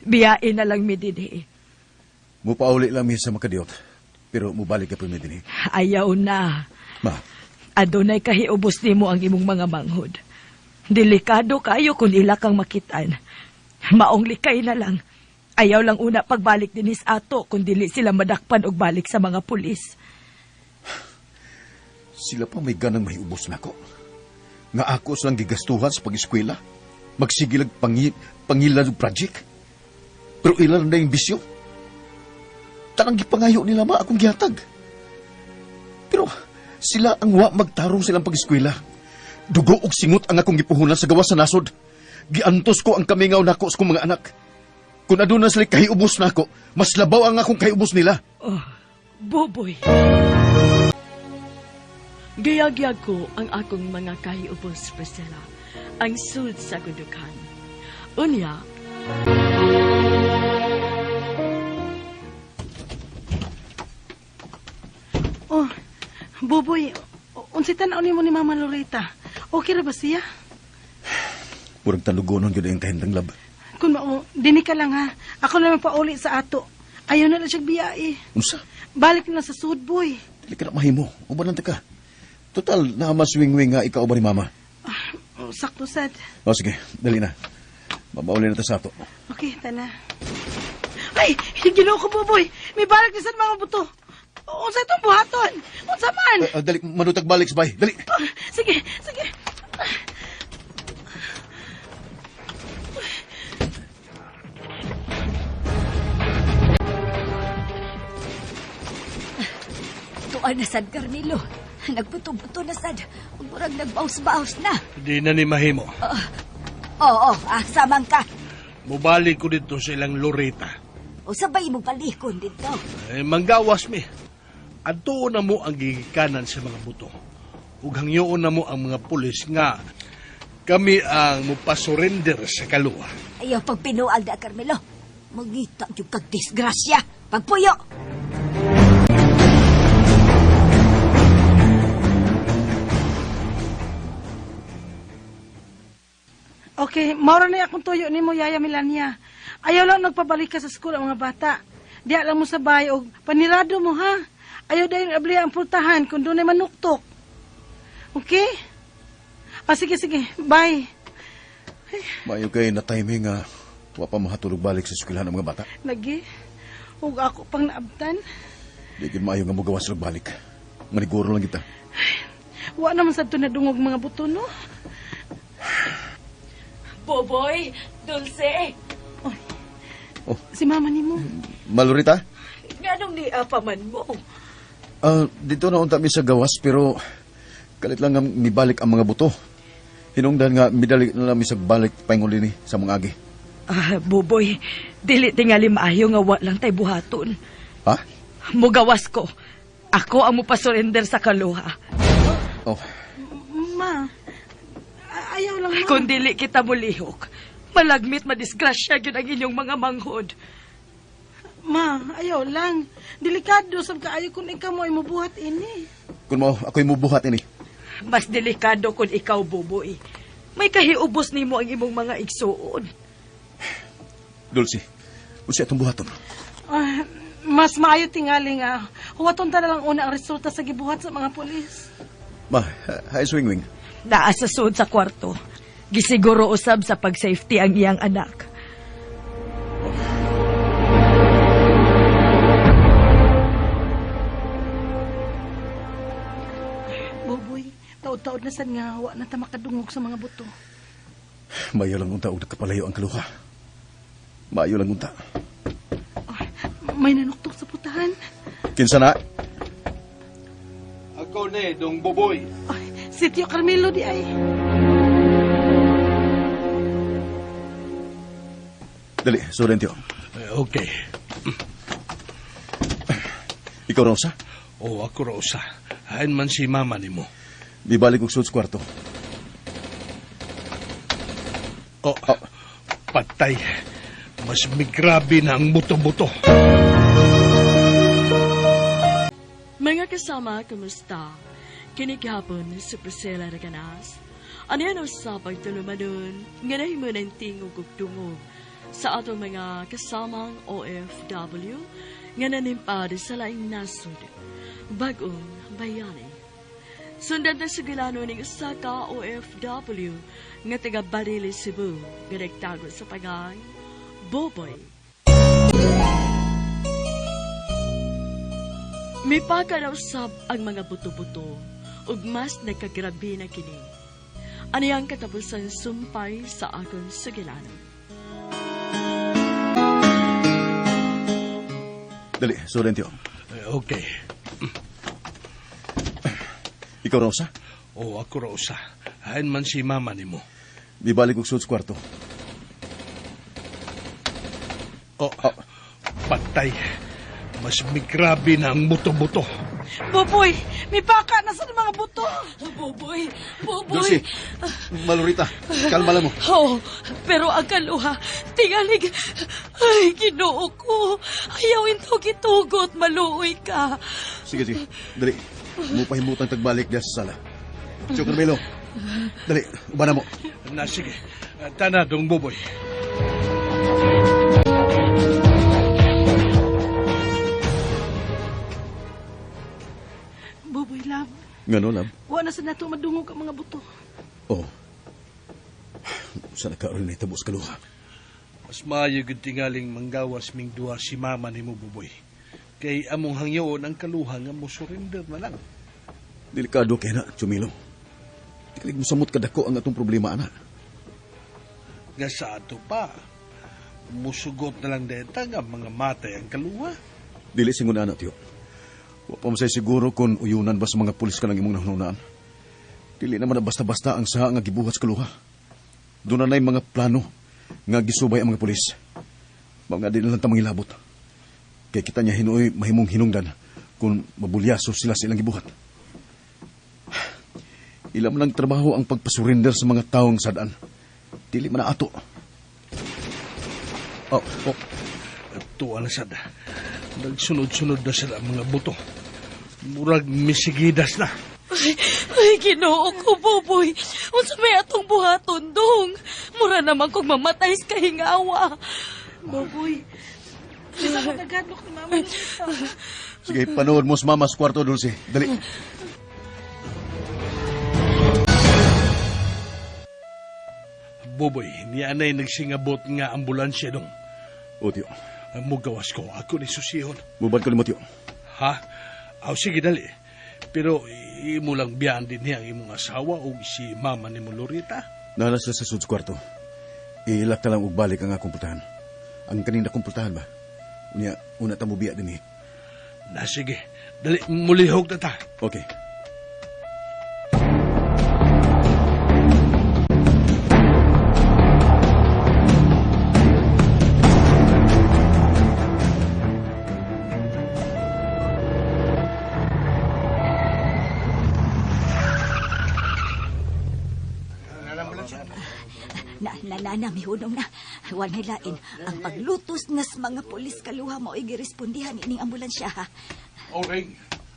biyain na lang mi dinhi. Mupauli lang mi sa makadiot, pero mubalik ka pa mi dinhi. Ayaw na. Ma, Adunay kahiubos nimo ang imong mga manghod. Delikado kayo kung ila kang makitan. Maong likay na lang. Ayaw lang una pagbalik dinis ato kung dili sila madakpan og balik sa mga pulis. sila pa may ganang mahiubos nako. Nga ako silang gigastuhan sa pag-eskwela. Magsigilag pangilan og project. Pero ilan na yung bisyo. Tanang gipangayo nila ma akong gihatag. Pero sila ang wa magtarong silang pag-eskwela. Dugo og singot ang akong gipuhunan sa gawas sa nasod. Giantos ko ang kamingaw nako sa akong mga anak. Kung aduna sila kahiubos nako, mas labaw ang akong kahiubos nila. Oh, Boboy. Giyagyag ko ang akong mga kahiubos, Priscilla, ang sud sa gundukan. Unya, Oh, Buboy, unsay tan-aw nimo ni Mama Loretta? Okay ra ba siya? Murag tanugonon gyud ang kahintang lab. Kun mao, dini ka lang ha. Ako naman pauli sa ato. Ayaw na lang siya biyae. Unsa? Balik na sa sud, boy. Dili ka na mahimo. Uban lang ta ka. Total, na maswing-wing nga ikaw ba ni mama? Ah, oh, sakto sad. O sige, dali na. Mamauli na ta sa ato. Okay, tana. Ay, ginoo ko, Buboy. May balik ni sad mga buto. Unsa itong buhaton? Unsa man? Dali, manutag balik sa bay. Dali. Ah, sige, sige. Tuan na sad, Carmelo. Nagbuto-buto na sad. Ug murag nagbaus-baus na. Di na ni mahimo. Oo, ah, samang ka. Mubalik ko dito sa ilang Loreta. O sabay mo balikon dito. Eh, manggawas mi. Adtuon na mo ang gigikanan sa mga buto. Ug hangyoon na mo ang mga pulis nga kami ang mupasurrender sa kaluwa. Ayaw pagpinual da, Carmelo. Mangita yung kag disgrasya. Pagpuyo! Okay, maura na akong tuyo nimo Yaya Melania. Ayaw lang nagpabalik ka sa school ang mga bata. Diya lang mo sa bahay og panirado mo ha. Ayaw dayon abli ang pultahan kung dunay manuktok. Okay? Ah, sige, sige. Bye. Maayo kay na timing nga wa pa mahatulog balik sa eskwelahan ang mga bata. Lagi. Ug ako pang naabtan. Di gyud maayo nga mogawas og balik. Maniguro lang kita. Wa naman sad to nadungog mga buto no. Boboy, Dulce. Oh. Si mama nimo. Malorita? Nganong ni pa man mo? Ah, dito na unta mi sa gawas pero kalit lang nga mibalik ang mga buto. Hinungdan nga midali na lang mi sa balik paingon dinhi sa mga agi. Ah, Boboy, dili tingali maayo nga wa lang tay buhaton. Ha? Mugawas ko. Ako ang mupasurrender sa kaluha. Oh, Ma. Ayaw lang ma. Kung dili kita mulihok, malagmit madisgrasya gyud ang inyong mga manghod. Ma, ayaw lang. Delikado sab kaayo kung ikaw mo ay mubuhat ini. kun mao ako'y mubuhat ini. Mas delikado kung ikaw, Boboy. May kahiubos nimo ang imong mga igsuon. Dulce, unsa atong buhaton? Ah, mas maayo tingali nga. Huwaton ta na lang una ang resulta sa gibuhat sa mga pulis. Ma, hi swing wing. Naa sa sud sa kwarto. Gisiguro usab sa pag-safety ang iyang anak. Buboy, taod-taod na sad nga wa na ta makadungog sa mga buto. Mayo lang unta og nakapalayo ang kaluha. Mayo lang unta. May nanuktok sa putahan. Kinsa na? Ako ni, dong Buboy. Ay, si Tio Carmelo di ay. Dali, sudan tiyo. Okay. Ikaw, Rosa? Oh, ako Rosa. Hain man si mama nimo. Bibalik og sud sa kwarto. Oh, patay. Mas migrabe na ang buto-buto. Mga kasama, kumusta? Kinighapon si Priscilla Reganas. Ano yan ang sapag tulumanon, nga nahimo ng tingog ug dungog sa atong mga kasamang OFW nga nanimpad sa laing nasod, bagong bayani. Sundan na sa gilano ning usa ka OFW nga taga Barili, Cebu, nga nagtago sa pangang Boboy. Mipakalausab ang mga buto-buto ug mas nagkagrabe na kini. Ano ang katapusan sumpay sa akong sugilano? Dali, sudan tiyo. Okay. Ikaw, Rosa? Oh, ako Rosa. Hain man si mama nimo. Bibalik og sud sa kwarto. Oh, patay. Mas migrabe na ang buto-buto. Buboy, may paka na sa mga buto. Buboy, Buboy. Dulce, Malurita, kalma lang mo. Oh, pero ang kaluha, tingalig, ay, ginoo ko. Ayaw into gitugot, maluoy ka. Sige, sige. Dali. Mupahimutang tagbalik diya sa sala. Tio Carmelo, dali, uban na mo. Na, sige. Tana, dong Buboy. Buboy, love. Ngano, love? Wa na sa nato madungog ang mga buto. Oh. Sa nagkaroon na itabos kaluha. Mas maayo gyud tingaling manggawas ming duha si mama nimo, Buboy. Kay among hangyoon ang kaluha nga mo surrender na lang. Delikado kay na, Chumilo. Tikalig mo samot kadako ang atong problema, ana. Nga sa ato pa, musugot na lang deta nga mga matay ang kaluha. Dili singon ana, tiyo. Wa pa masay siguro kung uyunan ba sa mga pulis ka ng imong nahununaan. Dili naman na basta-basta ang saha nga gibuhat sa kaluha. Doon na na'y mga plano nga gisubay ang mga pulis. Mga di na lang ta mangilabot. Kay kita niya hinuoy mahimong hinungdan kung mabulyaso sila sa ilang gibuhat. Ilam lang trabaho ang pagpasurrender sa mga taong sadaan. Dili man na ato. Oh, oh. Tuwa na sad. Nagsunod-sunod na sila ang mga buto. Murag misigidas na. Ay, ay, ginoo ko, Buboy. Unsa may atong buhaton, dong. Mura naman kong mamatay sa kahingawa. Buboy, bisa ko nagadlok ni Mama. Sige, panood mo sa mama sa kwarto, Dulce. Dali. Buboy, niya anay nagsingabot nga ambulansya dong. O, tiyo. Mugawas ko, ako ni susihon. Bubad ko nimo, tiyo. Ha? Aw, sige, dali. Pero imo lang biyaan din niya ang imong asawa o si mama ni mo Lorita. Nana sila sa sud kwarto. Iilak na lang og balik ang akong pultahan. Ang kaning nakumpultahan ba? Unya, una ta mo biya dinhi. Na sige, dali, mulihog na ta. Okay. Na, na, na, na, mihunong na. Walay lain. Ang paglutos nas mga pulis kaluha mo igirespondihan ining ambulansya, ha? Auring,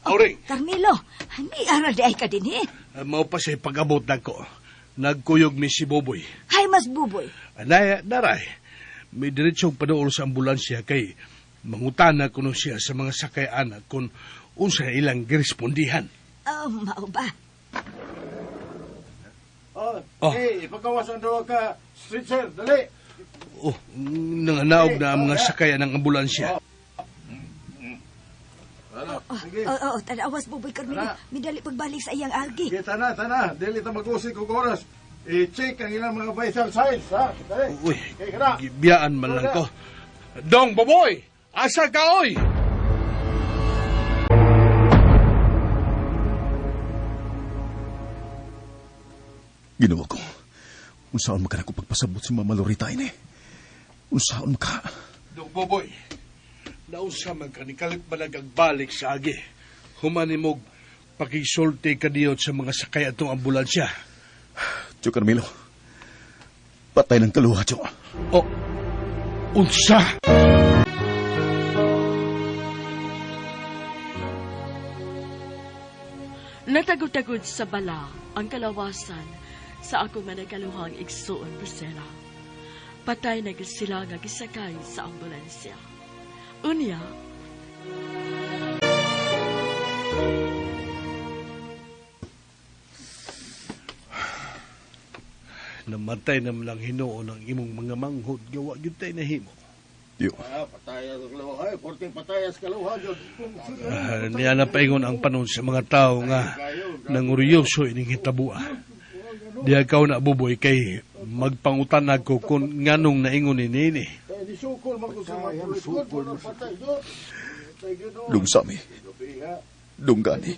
Auring, Carmelo, ni aral di ay ka din, eh. Mao pa siya pag-abot nako. Nagkuyog mi si Boboy. Hay, mas buboy. Anaya, daray. May diretsong paduol sa ambulansya kay mangutana kuno siya sa mga sakay ana kung unsa ilang girespondihan. Oh, mao ba? Oh. Hey, ipagawas ang duha ka stretcher, dali. Oh, nanganaog na ang mga sakay ng ambulansya. Oh, oh, oh, tanawas, buboy Carmelo. Midali pagbalik sa iyang agi. Sige, tana, tana. Dili ta mag-usik og oras. I-check ang ilang mga vital signs, ha? Dali. Uy, Okay ka na. gibiyaan man lang ko. Dong, Boboy! Asa ka, oy? Ginawa ko. Unsaon man ka na ko pagpasabot si Mama Lorita ini? Unsaon ka? Dong, Boboy, nausa man ka ni kalit balik sa agi. Humanimog, pakisulti ka diyot sa mga sakay atong ambulansya. Tio Carmelo, patay ng kaluha, Tio. O, unsa? Natagod-tagod sa bala ang kalawasan sa ako nga nakaluhang igsuon Priscilla. Patay na gid sila nga gisakay sa ambulansya. Unya, Namatay naman lang hinuon ang imong mga manghod. Gawa gyud tay nahimo. Tio, Ah, patay ang kaluha. Ay, porting patay ang kaluha. Ah, niya na paingon ang panon sa mga tao nga nanguryoso ining hitabua. Diya ka na buboy kay magpangutanag ko kung nganong naingon ni nini. Sukol man ko sa mga pulis. Patay, Diyos. Dung sami. Dung gani.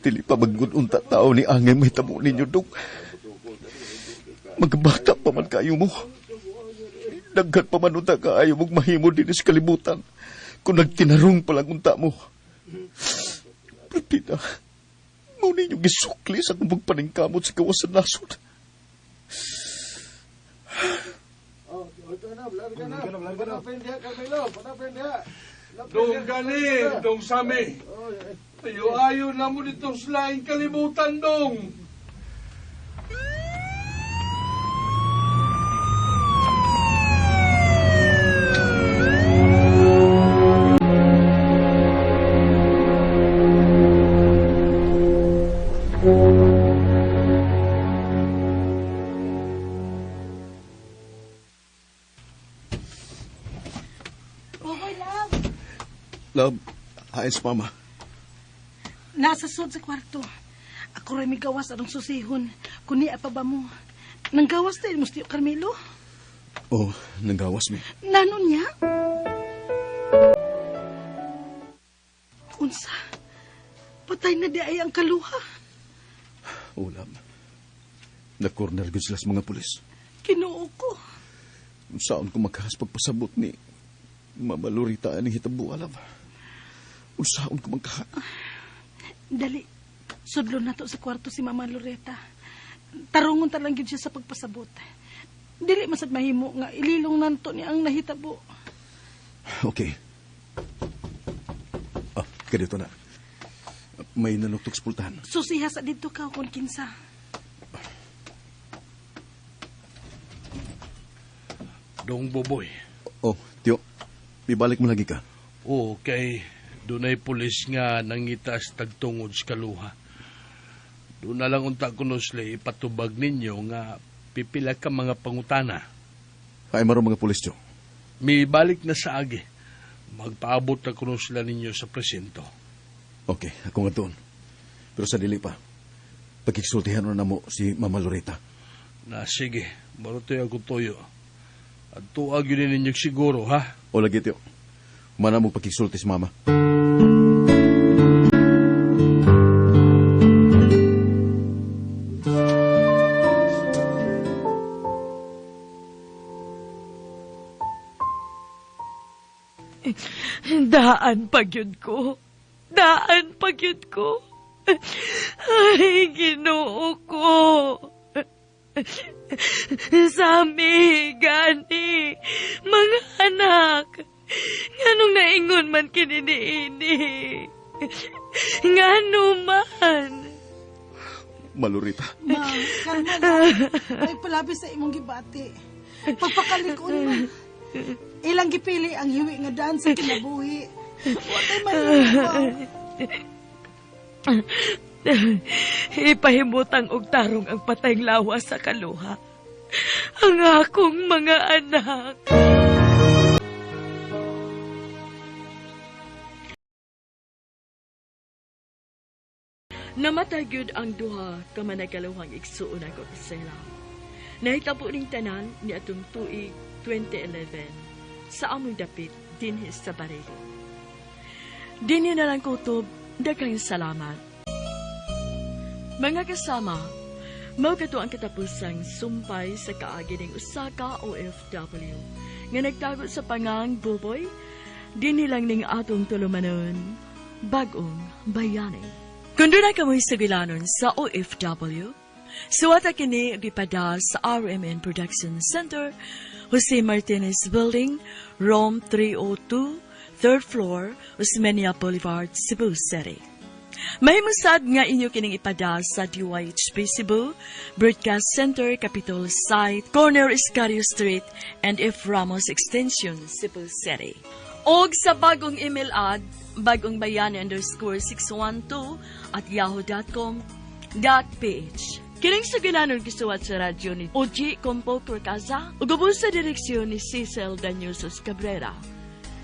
Dili pa magod unta tao ni angay may tamo ninyo, Dung. Magbata pa man kayo mo. Daghan pa man unta kaayo mong mahimo din sa kalibutan. Kung nagtinarong pa lang unta mo. Pero tita, mo ninyo gisukli sa akong pagpaningkamot sa kawasan nasod. Dong gani, dong sami. Ayo-ayo na mo dito sa laing kalibutan, dong. Boboy, love. Love, hain sa mama. Nasa sud sa kwarto. Ako rin may gawas anong susihon. Kuni pa ba mo? Nanggawas na mo Tio Carmelo? Oh, nanggawas mi. Nano niya? Unsa? Patay na di ay ang kaluha. Oh, love. Na-corner gud sila sa mga pulis. Kinuo ko. Unsaon ko maghas pagpasabot ni Mama Lorita aning hitabo, love. Unsaon ko magkaha. Dali. Sudlo na to sa kwarto si Mama Loretta. Tarungon ta lang gyud siya sa pagpasabot. Dili masad mahimo nga ililong nanto ni ang nahitabo. Okay. Ah, kadito na. May nanuktok sa pultahan. Susiha sa dito ka kung kinsa. Dong Boboy. Oh, Tio. Ibalik mo lagi ka. Oo, kay dunay pulis nga nangitas tagtungod sa kaluha. Doon na lang unta kuno sila ipatubag ninyo nga pipila ka mga pangutana. Ay, marong mga pulis, Tio. Mibalik na sa agi. Magpaabot na kuno sila ninyo sa presinto. Okay, ako nga doon. Pero sa dili pa. Pagkiksultihan na mo si Mama Loretta. Na sige, marutoy ako toyo. At tuag yun ninyo siguro, ha? O lagi, Tio. Mana mo pagkiksulti si Mama. Daan pagyud ko. Daan pagyud ko. Ay, Ginoo ko. Sami, gani, mga anak. Nganong naingon man kini niini. Ngano man. Malorita. Ma, kalma lang. Ay palabi sa imong gibati. Pagpakalikon ma. Ilang gipili ang hiwi nga daan sa kinabuhi. Wa tay mahimo. Ipahimutang og tarong ang patayng lawas sa kaluha. Ang akong mga anak. Namatay gyud ang duha ka managaluhang igsuon ako, Priscilla. Nahitabo ning tanan ni atong tuig 2011 sa among dapit dinhi sa Barili. Dinhi na lang kutob, daghang salamat. Mga kasama, mao kato ang katapusang sumpay sa kaagi ning usa ka OFW nga nagtago sa pangang Buboy, dinhi lang ning atong tulumanon, Bagong Bayani. Kung duna kamoy sugilanon sa OFW, suwata kini gipada sa RMN Production Center, Jose Martinez Building, Room 302, third floor, Osmeña Boulevard, Cebu City. Mahimo sad nga inyo kining ipada sa DYHP Cebu, Broadcast Center, Capitol Site, Corner Escario Street, and F. Ramos Extension, Cebu City. Og sa bagong email ad, bagongbayani_612@yahoo.com.ph. Kining sugilanon gisuwat sa radyo ni Oji Compo Corcaza, ug ubos sa direksyon ni Cecil Danyusos Cabrera.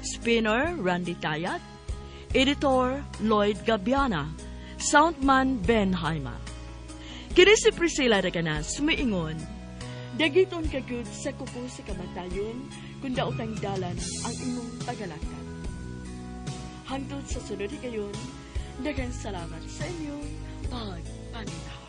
Spinner, Randy Tayat. Editor, Lloyd Gabiana. Soundman, Ben Haima. Kini si Priscilla Raganas, miingon, dagiton ka gud sa kuko sa kamatayon kung daotang dalan ang imong pagalakad. Hangtod sa sunod higayon, daghang salamat sa inyong pagpaminaw.